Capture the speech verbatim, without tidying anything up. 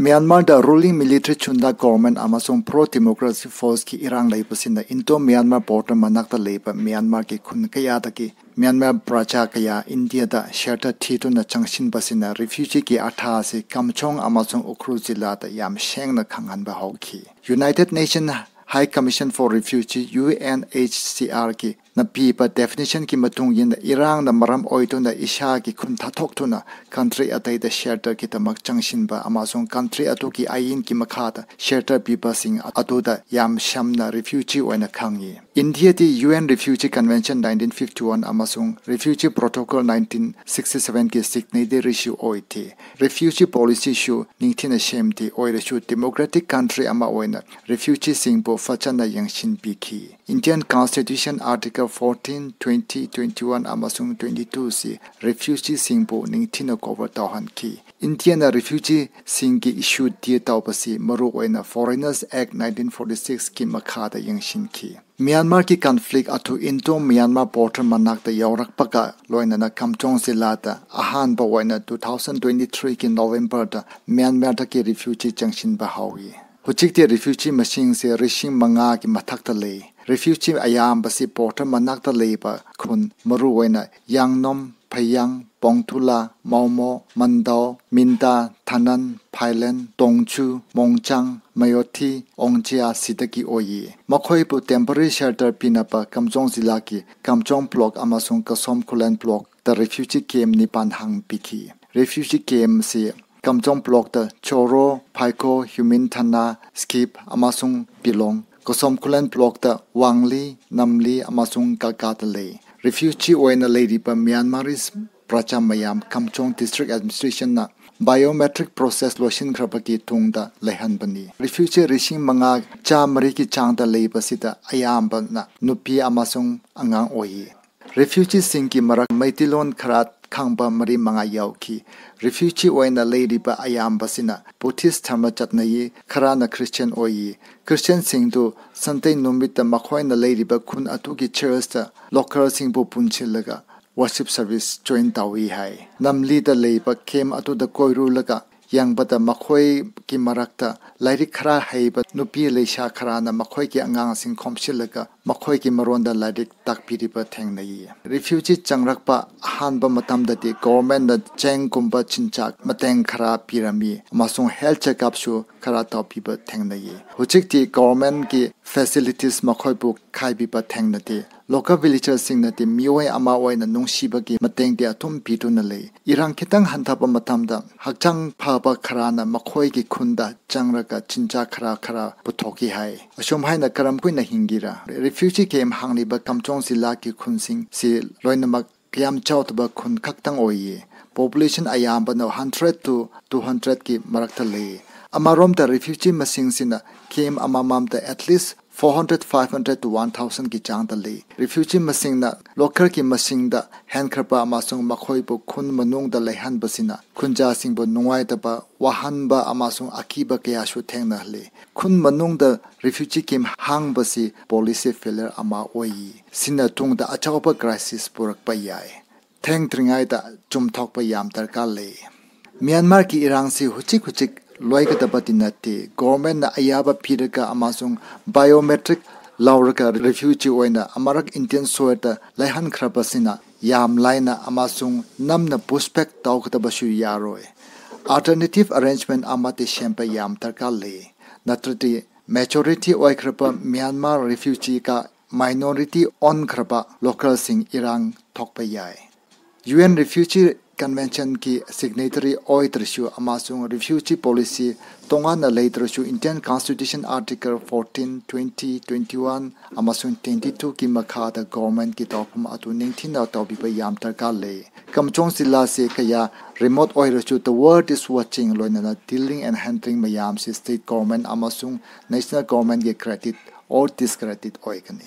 ꯃ꯭ꯌꯥꯟꯃꯥꯔꯗ ruling military junta government ꯑꯃꯁꯨꯡ pro democracy forceꯀꯤ ꯏꯔꯥꯡ ꯂꯩꯕꯁꯤꯅ Indo Myanmar border ꯃꯅꯥꯛꯇ ꯂꯩꯕ ꯃ꯭ꯌꯥꯟꯃꯥꯔꯒꯤ ꯈꯨꯟ ꯀꯌꯥꯗꯒꯤ ꯃ꯭ꯌꯥꯟꯃꯥꯔ ꯄ꯭ꯔꯖꯥ ꯀꯌꯥ ꯏꯟꯗꯤꯌꯥꯗ shelter ꯊꯤꯗꯨꯅ ꯆꯪꯁꯤꯟꯕꯁꯤꯅ refugeeꯒꯤ ꯑꯥꯔꯊ ꯑꯁꯤ ꯀꯝꯆꯣꯡ ꯑꯃꯁꯨꯡ ꯎꯈ꯭ꯔꯨꯜ ꯖꯤꯂꯥꯗ ꯌꯥꯝ ꯁꯦꯡꯅ ꯈꯪꯍꯟꯕ ꯍꯧꯈꯤ꯫ United Nations High Commission for Refugee, UNHCRꯒꯤ ꯅ ꯄꯤꯕ definitionꯒꯤ ꯃꯇꯨꯡ ꯏꯟꯅ ꯏꯔꯥꯡꯅ ꯃꯔꯝ ꯑꯣꯏꯗꯨꯅ ꯏꯁꯥꯒꯤ ꯈꯨꯟ ꯊꯥꯗꯣꯛꯇꯨꯅ country ꯑꯇꯩꯗ shelterꯒꯤꯗꯃꯛ ꯆꯪꯁꯤꯟꯕ ꯑꯃꯁꯨꯡ country ꯑꯗꯨꯒꯤ ꯑꯥꯏꯟꯒꯤ ꯃꯈꯥꯗ shelter ꯄꯤꯕꯁꯤꯡ ꯑꯗꯨꯗ ꯌꯥꯝ ꯁꯝꯅ refugee ꯑꯣꯏꯅ ꯈꯪꯏ꯫ ꯏꯟꯗꯤꯌꯥꯗꯤ UN Refugee Convention nineteen fifty one ꯑꯃꯁꯨꯡ Refugee Protocol nineteen sixty sevenꯒꯤ signatoryꯁꯨ ꯑꯣꯏꯗꯦ꯫ Refugee policyꯁꯨ ꯅꯤꯡꯊꯤꯅ ꯁꯦꯝꯗꯦ꯫ ꯑꯣꯏꯔꯁꯨ democratic country ꯑꯃ ꯑꯣꯏꯅ refugeeꯁꯤꯡꯕꯨ ꯐꯖꯅ ꯌꯦꯡꯁꯤꯟꯕꯤꯈꯤ꯫ Indian Constitution Article fourteen, twenty, twenty one ꯑꯃꯁꯨꯡ twenty twoꯁꯤ refugeeꯁꯤꯡꯕꯨ ꯅꯤꯡꯊꯤꯅ cover ꯇꯧꯍꯟꯈꯤ꯫ ꯏꯟꯗꯤꯌꯥꯅ refugeeꯁꯤꯡꯒꯤ issue deal ꯇꯧꯕꯁꯤ ꯃꯔꯨꯑꯣꯏꯅ Foreigners Act nineteen forty sixꯀꯤ ꯃꯈꯥꯗ ꯌꯦꯡꯁꯤꯟꯈꯤ꯫ ꯃ꯭ꯌꯥꯟꯃꯥꯔꯒꯤ conflict ꯑꯗꯨ Indo Myanmar border ꯃꯅꯥꯛꯇ ꯌꯧꯔꯛꯄꯒ ꯂꯣꯏꯅꯅ ꯀꯝꯆꯣꯡ ꯖꯤꯂꯥꯗ ꯑꯍꯥꯟꯕ ꯑꯣꯏꯅ two thousand twenty threeꯒꯤ Novemberꯗ ꯃ꯭ꯌꯥꯟꯃꯥꯔꯗꯒꯤ refugee ꯆꯪꯁꯤꯟꯕ ꯍꯧꯏ꯫ ꯍꯧꯖꯤꯛꯇꯤ refugee ꯃꯁꯤꯡꯁꯦ ꯂꯤꯁꯤꯡ ꯃꯉꯥꯒꯤ ꯃꯊꯛꯇ ꯂꯩ꯫ Refugee ꯑꯌꯥꯝꯕꯁꯤ border ꯃꯅꯥꯛꯇ ꯂꯩꯕ ꯈꯨꯟ, ꯃꯔꯨꯑꯣꯏꯅ ꯌꯥꯡꯅꯣꯝ, ꯐꯩꯌꯥꯡ, ꯄꯣꯡꯇꯨꯂꯥ, ꯃꯥꯎꯃꯣ, ꯃꯟꯗꯥꯎ, ꯃꯤꯟꯗꯥ, ꯊꯥꯅꯟ, ꯐꯥꯏꯂꯦꯟ, ꯇꯣꯡꯆꯨ, ꯃꯣꯡꯆꯥꯡ, ꯃꯌꯣꯊꯤ, ꯑꯣꯡꯖꯤꯌꯥ ꯁꯤꯗꯒꯤ ꯑꯣꯏꯌꯦ꯫ ꯃꯈꯣꯏꯕꯨ temporary shelter ꯄꯤꯅꯕ ꯀꯝꯆꯣꯡ ꯖꯤꯂꯥꯒꯤ ꯀꯝꯆꯣꯡ block ꯑꯃꯁꯨꯡ ꯀꯁꯣꯝ ꯈꯨꯂꯦꯟ blockꯇ refugee camp ꯅꯤꯄꯥꯟ ꯍꯥꯡꯕꯤꯈꯤ꯫ Refugee campꯁꯤ ꯀꯝꯆꯣꯡ blockꯇ ꯆꯣꯔꯣ, ꯐꯥꯏꯀꯣ, ꯍ꯭ꯌꯨꯃꯤꯟ ꯊꯅꯥ, ꯁ꯭ꯀꯤꯞ ꯑꯃꯁꯨꯡ ꯄꯤꯂꯣꯡ, ꯀꯁꯣꯝ ꯈꯨꯂꯦꯟ blockꯇ ꯋꯥꯡꯂꯤ, ꯅꯝꯂꯤ ꯑꯃꯁꯨꯡ ꯀꯥꯀꯥꯗ ꯂꯩ꯫ Refugee ꯑꯣꯏꯅ ꯂꯩꯔꯤꯕ Myanmarese ꯄ꯭ꯔꯖꯥ ꯃꯌꯥꯝ ꯀꯝꯆꯣꯡ district administrationꯅ biometric process ꯂꯣꯏꯁꯤꯟꯈ꯭ꯔꯕꯒꯤ ꯇꯨꯡꯗ ꯂꯩꯍꯟꯕꯅꯤ꯫ Refugee ꯂꯤꯁꯤꯡ ꯃꯉꯥ ꯆꯥꯃꯔꯤꯒꯤ ꯆꯥꯡꯗ ꯂꯩꯕꯁꯤꯗ ꯑꯌꯥꯝꯕꯅ ꯅꯨꯄꯤ ꯑꯃꯁꯨꯡ ꯑꯉꯥꯡ ꯑꯣꯏꯌꯦ꯫ Refugeeꯁꯤꯡꯒꯤ ꯃꯔꯛ ꯃꯩꯇꯩꯂꯣꯟ ꯈꯔ ꯈꯪꯕ ꯃꯔꯤ ꯃꯉꯥ ꯌꯥꯎꯈꯤ꯫ Refugee ꯑꯣꯏꯅ ꯂꯩꯔꯤꯕ ꯑꯌꯥꯝꯕꯁꯤꯅ Buddhist ꯙꯔꯃ ꯆꯠꯅꯩ, ꯈꯔꯅ Christian ꯑꯣꯏꯌꯦ꯫ Christianꯁꯤꯡꯗꯨ Sunday ꯅꯨꯃꯤꯠꯇ ꯃꯈꯣꯏꯅ ꯂꯩꯔꯤꯕ ꯈꯨꯟ ꯑꯗꯨꯒꯤ churchꯇ localꯁꯤꯡꯕꯨ ꯄꯨꯟꯁꯤꯜꯂꯒ worship service join ꯇꯧꯏ ꯍꯥꯏ꯫ ꯅꯝꯂꯤꯗ ꯂꯩꯕ camp ꯑꯗꯨꯗ ꯀꯣꯏꯔꯨꯂꯒ ꯌꯦꯡꯕꯗ ꯃꯈꯣꯏꯒꯤ ꯃꯔꯛꯇ ꯂꯥꯏꯔꯤꯛ ꯈꯔ ꯍꯩꯕ ꯅꯨꯄꯤ ꯂꯩꯁꯥ ꯈꯔꯅ ꯃꯈꯣꯏꯒꯤ ꯑꯉꯥꯡꯁꯤꯡ ꯈꯣꯝꯁꯤꯜꯂꯒ ꯃꯈꯣꯏꯒꯤ ꯃꯔꯣꯟꯗ ꯂꯥꯏꯔꯤꯛ ꯇꯥꯛꯄꯤꯔꯤꯕ ꯊꯦꯡꯅꯩ꯫ ꯔꯤꯐ꯭ꯌꯨꯖꯤ ꯆꯪꯂꯛꯄ ꯑꯍꯥꯟꯕ ꯃꯇꯝꯗꯗꯤ ꯒꯣꯚꯔꯟꯃꯦꯟꯠꯅ ꯆꯦꯡꯒꯨꯝꯕ ꯆꯤꯟꯖꯥꯛ ꯃꯇꯦꯡ ꯈꯔ ꯄꯤꯔꯝꯃꯤ ꯑꯃꯁꯨꯡ ꯍꯦꯜꯊ ꯆꯦꯛꯑꯞꯁꯨ ꯈꯔ ꯇꯧꯕꯤꯕ ꯊꯦꯡꯅꯩ꯫ ꯍꯧꯖꯤꯛꯇꯤ ꯒꯣꯚꯔꯟꯃꯦꯟꯠꯀꯤ ꯐꯦꯁꯤꯂꯤꯇꯤꯁ ꯃꯈꯣꯏꯕꯨ ꯈꯥꯏꯕꯤꯕ ꯊꯦꯡꯅꯗꯦ꯫ ꯂꯣꯀꯦꯜ ꯚꯤꯂꯦꯖꯔꯁꯤꯡꯅꯗꯤ ꯃꯤꯑꯣꯏ ꯑꯃ ꯑꯣꯏꯅ ꯅꯨꯡꯁꯤꯕꯒꯤ ꯃꯇꯦꯡꯗꯤ ꯑꯗꯨꯝ ꯄꯤꯗꯨꯅ ꯂꯩ꯫ ꯏꯔꯥꯡ ꯈꯤꯇꯪ ꯍꯟꯊꯕ ꯃꯇꯝꯗ ꯍꯛꯆꯥꯡ ꯐꯕ ꯈꯔꯅ ꯃꯈꯣꯏꯒꯤ ꯈꯨꯟꯗ ꯆꯪꯂꯒ ꯆꯤꯟꯖꯥꯛ ꯈꯔ ꯈꯔ ꯄꯨꯊꯣꯛꯈꯤ ꯍꯥꯏ꯫ ꯑꯁꯨꯝ ꯍꯥꯏꯅ ꯀꯔꯝ ꯀꯨꯏꯅ ꯍꯤꯡꯒꯦꯔꯥ? ꯔꯤꯐ꯭ꯌꯨꯖꯤ ꯀꯦꯝꯞ ꯍꯥꯡꯂꯤꯕ ꯀꯝꯆꯣꯡ ꯖꯤꯂꯥꯒꯤ ꯈꯨꯟꯁꯤꯡꯁꯤ ꯂꯣꯏꯅꯃꯛ ꯌꯥꯝ ꯆꯥꯎꯗꯕ ꯈꯨꯟ ꯈꯛꯇꯪ ꯑꯣꯏꯌꯦ꯫ ꯄꯣꯄꯨꯂꯦꯁꯟ ꯑꯌꯥꯝꯕꯅ ꯍꯟꯗ꯭ꯔꯦꯠ ꯇꯨ ꯇꯨ ꯍꯟꯗ꯭ꯔꯦꯠꯀꯤ ꯃꯔꯛꯇ ꯂꯩ꯫ ꯑꯃꯔꯣꯝꯗ ꯔꯤꯐ꯭ꯌꯨꯖꯤ ꯃꯁꯤꯡꯁꯤꯅ ꯀꯦꯝꯞ ꯑꯃꯃꯝꯗ at least four hundred, five hundred two one ꯊꯥꯎꯖꯟꯒꯤ ꯆꯥꯡꯗ ꯂꯩ꯫ ꯔꯤꯐ꯭ꯌꯨꯖꯤ ꯃꯁꯤꯡꯅ ꯂꯣꯀꯦꯜꯒꯤ ꯃꯁꯤꯡꯗ ꯍꯦꯟꯈ꯭ꯔꯕ ꯑꯃꯁꯨꯡ ꯃꯈꯣꯏꯕꯨ ꯈꯨꯟ ꯃꯅꯨꯡꯗ ꯂꯩꯍꯟꯕꯁꯤꯅ ꯈꯨꯟꯖꯥꯁꯤꯡꯕꯨ ꯅꯨꯡꯉꯥꯏꯇꯕ, ꯋꯥꯍꯟꯕ ꯑꯃꯁꯨꯡ ꯑꯀꯤꯕ ꯀꯌꯥꯁꯨ ꯊꯦꯡꯅꯍꯜꯂꯤ꯫ ꯈꯨꯟ ꯃꯅꯨꯡꯗ ꯔꯤꯐ꯭ꯌꯨꯖꯤ ꯀꯦꯝꯞ ꯍꯥꯡꯕꯁꯤ ꯄꯣꯂꯤꯁꯤ ꯐꯦꯂꯤꯌꯔ ꯑꯃ ꯑꯣꯏ꯫ ꯁꯤꯅ ꯇꯨꯡꯗ ꯑꯆꯧꯕ ꯀ꯭ꯔꯥꯏꯁꯤꯁ ꯄꯨꯔꯛꯄ ꯌꯥꯏ꯫ ꯊꯦꯡꯗ꯭ꯔꯤꯉꯩꯗ ꯆꯨꯝꯊꯣꯛꯄ ꯌꯥꯝ ꯗꯔꯀꯥꯔ ꯂꯩ꯫ ꯃ꯭ꯌꯥꯟꯃꯥꯔꯒꯤ ꯏꯔꯥꯡꯁꯤ ꯍꯧꯖꯤꯛ ꯍꯧꯖꯤꯛ ꯂꯣꯏꯒꯗꯕꯗꯤ ꯅꯠꯇꯦ꯫ ꯒꯣꯚꯔꯟꯃꯦꯟꯠꯅ ꯑꯌꯥꯕ ꯄꯤꯔꯒ ꯑꯃꯁꯨꯡ ꯕꯥꯏꯑꯣꯃꯦꯇ꯭ꯔꯤꯛ ꯂꯧꯔꯒ ꯔꯤꯐ꯭ꯌꯨꯖꯤ ꯑꯣꯏꯅ ꯑꯃꯔꯛ ꯏꯟꯗꯤꯌꯥꯟ ꯁꯣꯏꯜꯗ ꯂꯩꯍꯟꯈ꯭ꯔꯕꯁꯤꯅ ꯌꯥꯝ ꯂꯥꯏꯅ ꯑꯃꯁꯨꯡ ꯅꯝꯅ ꯄꯨꯁꯕꯦꯛ ꯇꯧꯒꯗꯕꯁꯨ ꯌꯥꯔꯣꯏ꯫ ꯑꯜꯇꯔꯅꯦꯇꯤꯚ ꯑꯦꯔꯦꯟꯖꯃꯦꯟꯠ ꯑꯃꯗꯤ ꯁꯦꯝꯕ ꯌꯥꯝ ꯗꯔꯀꯥꯔ ꯂꯩ꯫ ꯅꯠꯇ꯭ꯔꯗꯤ ꯃꯦꯖꯣꯔꯤꯇꯤ ꯑꯣꯏꯈ꯭ꯔꯕ ꯃ꯭ꯌꯥꯟꯃꯥꯔ ꯔꯤꯐ꯭ꯌꯨꯖꯤꯒ ꯃꯥꯏꯅꯣꯔꯤꯇꯤ ꯑꯣꯟꯈ꯭ꯔꯕ ꯂꯣꯀꯦꯜꯁꯤꯡ ꯏꯔꯥꯡ ꯊꯣꯛꯄ ꯌꯥꯏ꯫ ꯌꯨ ꯑꯦꯟ ꯔꯤꯐ꯭ꯌꯨꯖꯤ ꯀꯟꯚꯦꯟꯁꯟꯒꯤ ꯁꯤꯒꯅꯦꯇꯔꯤ ꯑꯣꯏꯗ꯭ꯔꯁꯨ ꯑꯃꯁꯨꯡ ꯔꯤꯐ꯭ꯌꯨꯖꯤ ꯄꯣꯂꯤꯁꯤ ꯇꯣꯉꯥꯟꯅ ꯂꯩꯇ꯭ꯔꯁꯨ, Indian constitution article fourteen, twenty, twenty one ꯑꯃꯁꯨꯡ ꯇ꯭ꯋꯦꯟꯇꯤ ꯇꯨꯒꯤ ꯃꯈꯥꯗ ꯒꯣꯚꯔꯟꯃꯦꯟꯠꯀꯤ ꯇꯧꯐꯝ ꯑꯗꯨ ꯅꯤꯡꯊꯤꯅ ꯇꯧꯕꯤꯕ ꯌꯥꯝ ꯗꯔꯀꯥꯔ ꯂꯩ꯫ ꯀꯝꯆꯣꯡ ꯖꯤꯂꯥꯁꯤ ꯀꯌꯥ ꯔꯤꯃꯣꯠ ꯑꯣꯏꯔꯁꯨ, The World is Watching ꯂꯣꯏꯅꯅ ꯗꯤꯂꯤꯡ ꯑꯦꯟ ꯍꯦꯟꯗ꯭ꯂꯤꯡ ꯃꯌꯥꯝꯁꯤ ꯁ꯭ꯇꯦꯠ ꯒꯣꯚꯔꯟꯃꯦꯟꯠ ꯑꯃꯁꯨꯡ ꯅꯦꯁꯅꯦꯜ ꯒꯣꯚꯔꯟꯃꯦꯟꯠꯀꯤ ꯀ꯭ꯔꯦꯗꯤꯠ ꯑꯣꯔ ꯗꯤꯁꯀ꯭ꯔꯦꯗꯤꯠ ꯑꯣꯏꯒꯅꯤ꯫